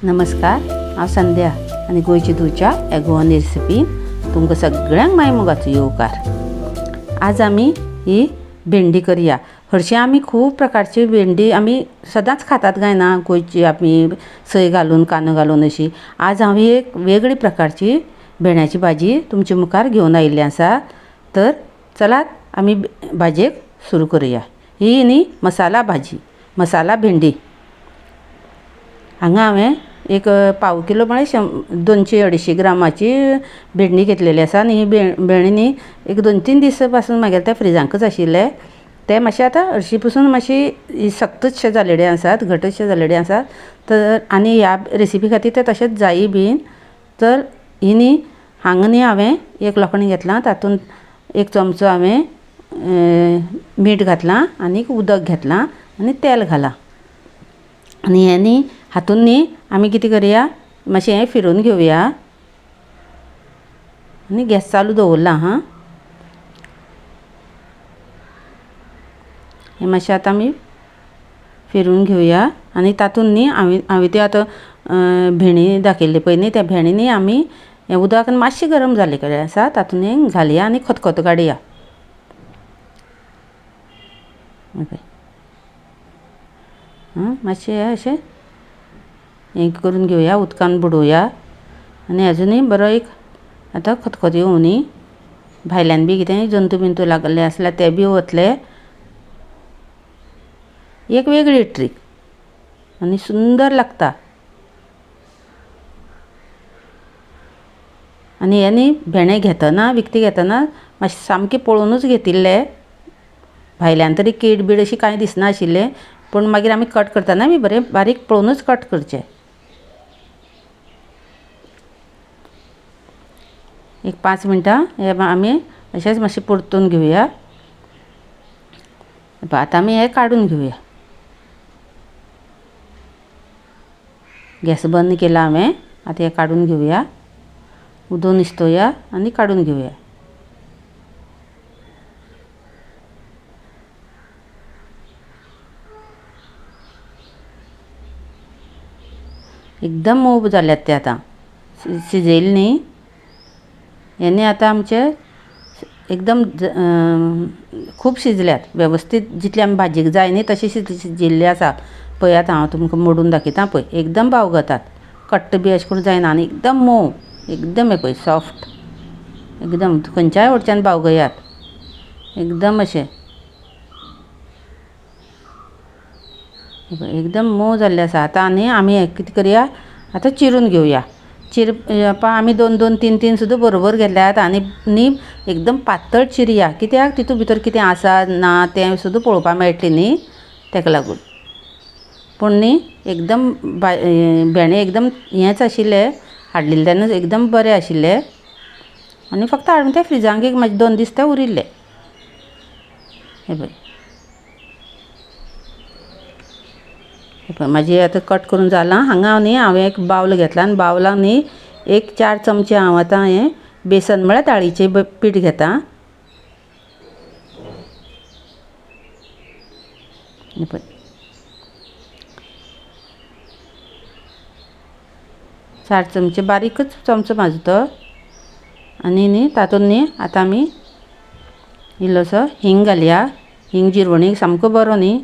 नमस्कार, हांव संध्या आनी गोंयची धुवच्या ह्या गोवन रेसिपीन तुमकां सगळ्यांक मायमोगाचो येवकार. आज आमी ही भेंडी करया. हरशीं आमी खूब प्रकारची भेंडी आमी सदांच खातात काय ना, गोंयची आमी सय घालून कांदो घालून अशी. आज हांव एक वेगळी प्रकारची भेंड्याची भाजी तुमचे मुखार घेवन आयिल्ली आसा. तर चलात आमी भाजयेक सुरू करुया. ही न्ही मसाला भाजी, मसाला भेंडी. हांगा हांवें एक पाव किलो म्हळ्यार 200-250 ग्रामाची भेंडी घेतलेली आसा. आनी ही भेंडी न्ही एक 2-3 दीस पासून मागीर ते फ्रिजांकच आशिल्ले, ते मातशे आतां हरशीं पसून मातशी सख्तशे जाल्लेले आसात, घटशे जाल्लेले आसात. तर आनी ह्या रेसिपी खातीर ते तशेंच जायी बीन. तर ही न्ही हांगा न्ही हांवें एक लोखणी घेतलां, तातूंत एक चमचो हांवें मीठ घातलां आनी उदक घेतलां आनी तेल घालां. आनी हें न्ही हातून न्ही आमी कितें करया, मातशें हें फिरोवन घेवया. आनी गॅस चालू दवरला. हां, हें मातशें आतां आमी फिरोवन घेवया. आनी तातूंत न्ही हांवें ती आतां भेंडी दाखयल्ली पळय न्ही, त्या भेंडी न्ही आमी हें उदक मातशें गरम जाल्ले कडेन आसा तातूंत हें घालया आनी खतखतो काडया. मातशें हें अशें हें करून घेवया, उदकान बुडोवया. आनी अजुनूय बरो एक आतां खतखतो येवं न्ही, भायल्यान बी कितें जंतू बिंतू लागल्ले आसल्यार ते बी वतले. एक वेगळी ट्रीक आनी सुंदर लागता. आनी हें न्ही भेंडे घेतना, विकते घेतना मातशें सामकें पळोवनूच घेतिल्ले, भायल्यान तरी कीड बीड अशी कांय दिसनाशिल्लें, पूण मागीर आमी कट करतना बी बरें बारीक पळोवनूच कट करचें. एक 5 मिनटां हे आमी अशेंच मातशें परतून घेवया. आतां आमी हें काडून घेवया. गॅस बंद केला हांवें, आतां हें काडून घेवया, उदक निस्तोवया आनी काडून घेवया. एकदम मोव जाल्यात ते आतां शिजयले न्ही. हें न्ही आतां आमचे एकदम खूब शिजल्यात वेवस्थीत, जितले आमी भाजयेक जाय न्ही तशें शिजिल्ले आसा. पळयात हांव तुमकां मोडून दाखयता पळय, एकदम बावगतात, कट्ट बी अशें करून जायना आनी एकदम मोव, एकदम हें पळय सॉफ्ट, एकदम खंयच्याय वटच्यान बावगयात एकदम अशें एकदम मोव जाल्लें आसा. आतां आनी आमी हें कितें करया, आतां चिरून घेवया. आमी 2 2 3 3 सुद्दां बरोबर घेतल्यात. आनी न्ही एकदम पातळ चिरया, कित्याक तितूंत भितर कितें आसा ना तें सुद्दां पळोवपाक मेळटलें न्ही, तेका लागून. पूण न्ही एकदम भेंडे एकदम हेंच आशिल्ले, हाडलेले तेन्ना एकदम बरे आशिल्ले. आनी फक्त हाडून ते फ्रिजांक एक मातशे 2 दीस ते उरिल्ले. हें पळय, हें पळय म्हाजें आतां कट करून जालां. हांगा न्ही हांवें एक बावल घेतलां आनी बावलां न्ही एक 4 चमचे हांव आतां हें बेसन म्हळ्यार दाळीचें पीठ घेता. हें पळय 4 चमचे, बारीकच चमचो म्हाजो तो. आनी न्ही तातूंत न्ही आतां आमी इल्लोसो हिंग घालया. हिंग जिरवणीक सामको बरो न्ही,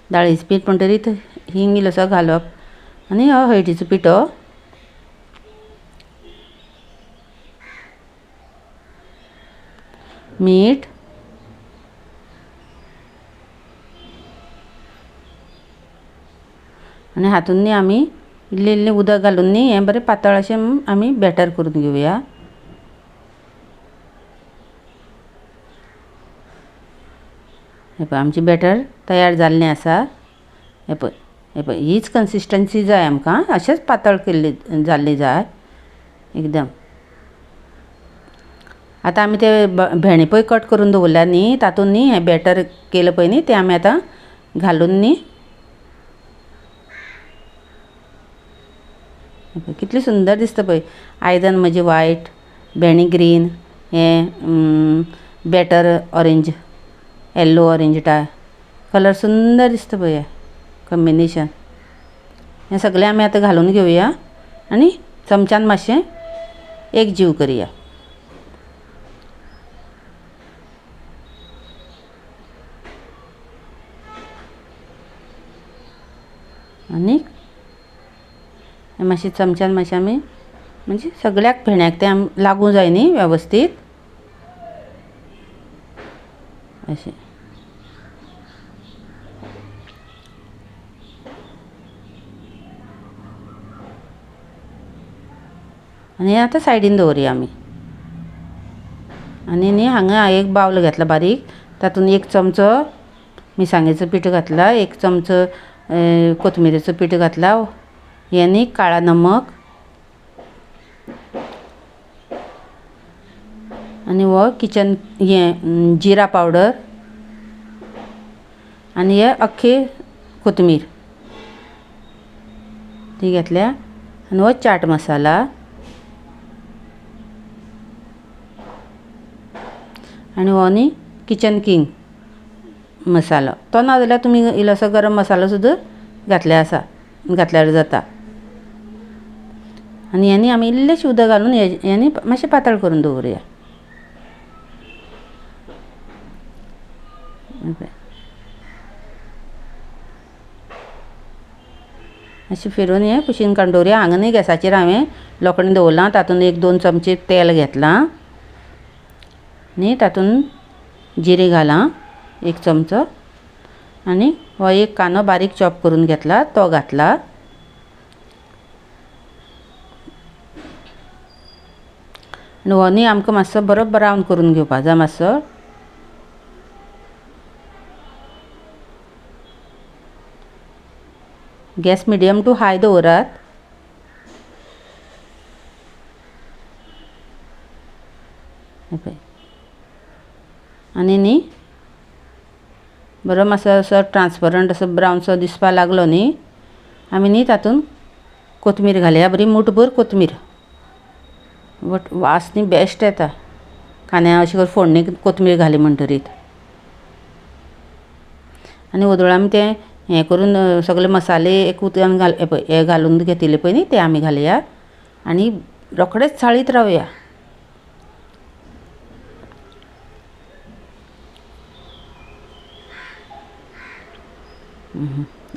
दाळीचें पीठ म्हणटरीत हिंग इल्लोसो घालप. आनी हो हळदीचो पिठो, मीठ, आनी हातूंत न्ही आमी इल्लें इल्लें उदक घालून न्ही हें बरें पातळ अशें आमी बॅटर करून घेवया. हें पळय आमचें बॅटर तयार जाल्लें आसा. हें पळय, हें पळय हीच कन्सिस्टन्सी जाय आमकां, अशेंच पातळ केल्लें जाल्लें जाय एकदम. आतां आमी ते भेंडे पळय कट करून दवरल्या न्ही, तातूंत न्ही हें बॅटर केलें पळय न्ही तें आमी आतां घालून न्ही कितलें सुंदर दिसता पळय. आयदन म्हजें वायट, भेंडे ग्रीन, हें बॅटर ऑरेंज, येल्लो ऑरेंज टाय कलर सुंदर दिसता पळय कॉम्बिनेशन. हें सगळें आमी आतां घालून घेवया आनी चमच्यान मातशें एक जीव करया. आनी मातशें चमच्यान मातशें आमी म्हणजे सगळ्याक भेंड्याक तें लागूं जाय न्ही वेवस्थीत अशें. आनी हें आतां सायडीन दवरया आमी. आनी न्ही हांगा एक बावल घेतला बारीक, तातूंत 1 चमचो मिरसांगेचो पीठ घातला, 1 चमचो कोथमिरेचो पीठ घातला, हें न्ही काळा नमक आनी हो किचन हें जिरा पावडर आनी हे अख्खी कोथमीर ती घेतल्या आनी हो चाट मसाला आनी हो न्ही किचन किंग मसालो. तो ना जाल्यार तुमी इल्लोसो गरम मसालो सुद्दां घातल्यार आसा, घातल्यार जाता. आनी हें न्ही आमी इल्लेशें उदक घालून हें न्ही मातशें पातळ करून दवरुया. मातशें फिरोवन हें कुशीन काडून दवरुया. हांगा न्ही गॅसाचेर हांवें लोखणें दवरलां, तातूंत 1-2 चमचे तेल घेतलां न्ही, तातूंत जिरें घालां 1 चमचो आनी हो 1 कांदो बारीक चॉप करून घेतला तो घातला. आनी हो न्ही आमकां मातसो बरो ब्रावन करून घेवपा जाय मातसो. गॅस मिडियम टू हाय दवरात. आनी न्ही बरो मातसो असो ट्रान्सपरंट असो ब्रावनसो दिसपा लागलो न्ही, आमी न्ही तातूंत कोथमीर घालया, बरी मुठभर कोथमीर. बट वास न्ही बेश्ट येता कांद्या अशें करून फोडणी कोथमीर घाली म्हणटरीत. आनी वोदोळ आमी तें हें करून सगळे मसाले एक उदकान घाल पळय हे घालून घेतिल्ले पळय न्ही ते आमी घालया आनी रोखडेच चाळीत रावया.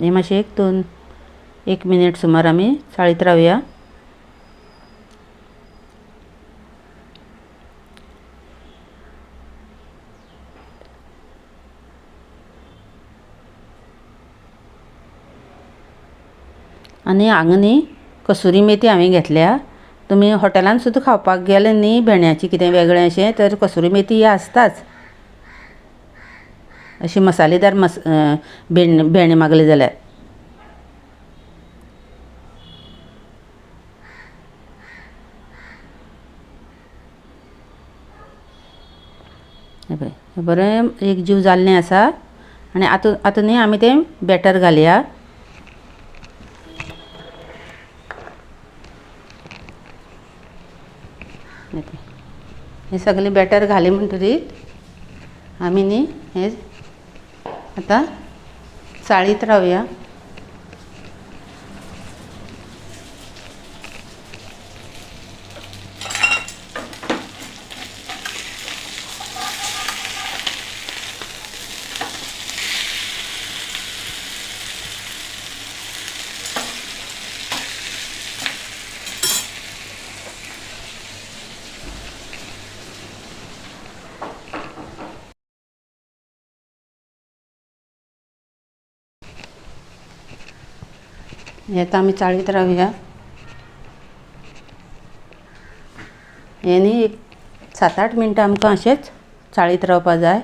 हें मातशें 1-2 मिनट सुमार आमी चाळीत रावया. आनी हांगा न्ही कसुरी मेथी हांवें घेतल्या. तुमी हॉटेलान सुद्दां खावपाक गेले न्ही भेंड्याचें कितें वेगळें अशें तर कसुरी मेथी ही आसताच. अशी मसालेदार भेंडे मागले जाल्यार. हें पळय बरें एक जीव जाल्लें आसा. आनी आतां आतां न्ही आमी तें बॅटर घालया. हें सगळें बॅटर घालें म्हणटरीत आमी न्ही हें आतां चाळीत रावया. हें आतां आमी चाळीत रावया. हें न्ही एक 7-8 मिनटां आमकां अशेंच चाळीत रावपा जाय.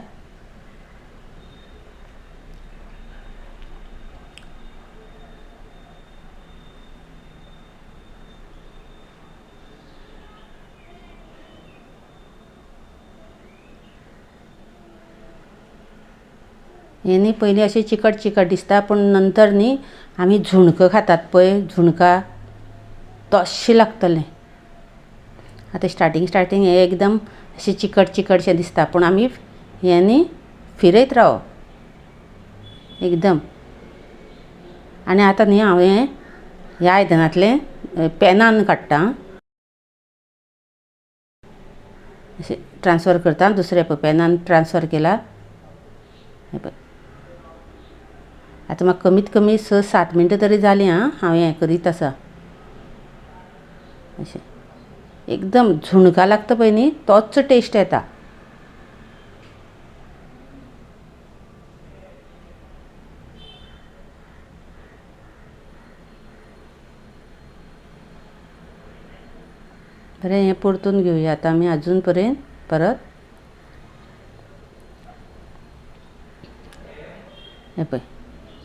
हें न्ही पयलीं अशें चिकट चिकट दिसता, पूण नंतर न्ही आमी झुणकां खातात पळय, झुणकां तशें लागतलें. आतां स्टार्टींग स्टार्टींग हें एकदम अशें चिकट चिकटशें दिसता, पूण आमी हें न्ही फिरयत रावप एकदम. आनी आतां न्ही हांव हें ह्या आयदनांतलें पॅनान काडटा, अशें ट्रान्सफर करता दुसऱ्या पळय पॅनान ट्रान्सफर केला. हें पळय आतां म्हाका कमीत कमी 6-7 मिनटां तरी जालीं आं, हांव हें करीत आसा. अशें एकदम झुणका लागता पळय न्ही तोच टेस्ट येता. बरें हें परतून घेवया आतां आमी आजून पर्यंत परत. हें पळय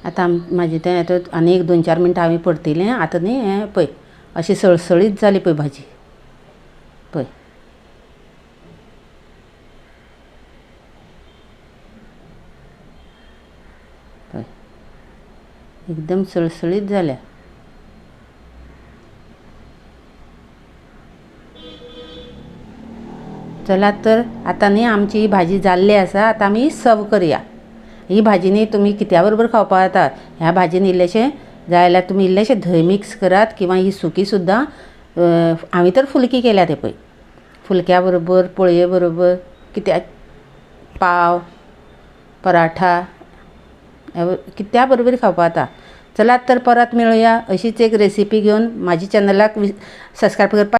आतां म्हाजें तें आतां आनी एक 2-4 मिनटां हांवें परतिलें. आतां न्ही हें पळय अशी सळसळीत जाली पळय भाजी पळय. पळय एकदम सळसळीत जाल्या. चलात तर आतां न्ही आमची ही भाजी जाल्ली आसा. आतां आमी सर्व करया. ही भाजी न्ही तुमी कित्या बरोबर खावपाक जाता. ह्या भाजयेन इल्लेशें जाय जाल्यार तुमी इल्लेशें धंय मिक्स करात किंवां ही सुकी सुद्दां. हांवें तर फुलकी केल्या ते पळय, फुलक्या बरोबर पोळये बरोबर कित्या पाव पराठा कित्या बरोबर खावपाक जाता. चलात तर परत मेळुया अशीच एक रेसिपी घेवन. म्हाज्या चॅनलाक सबस्क्रायब करपाक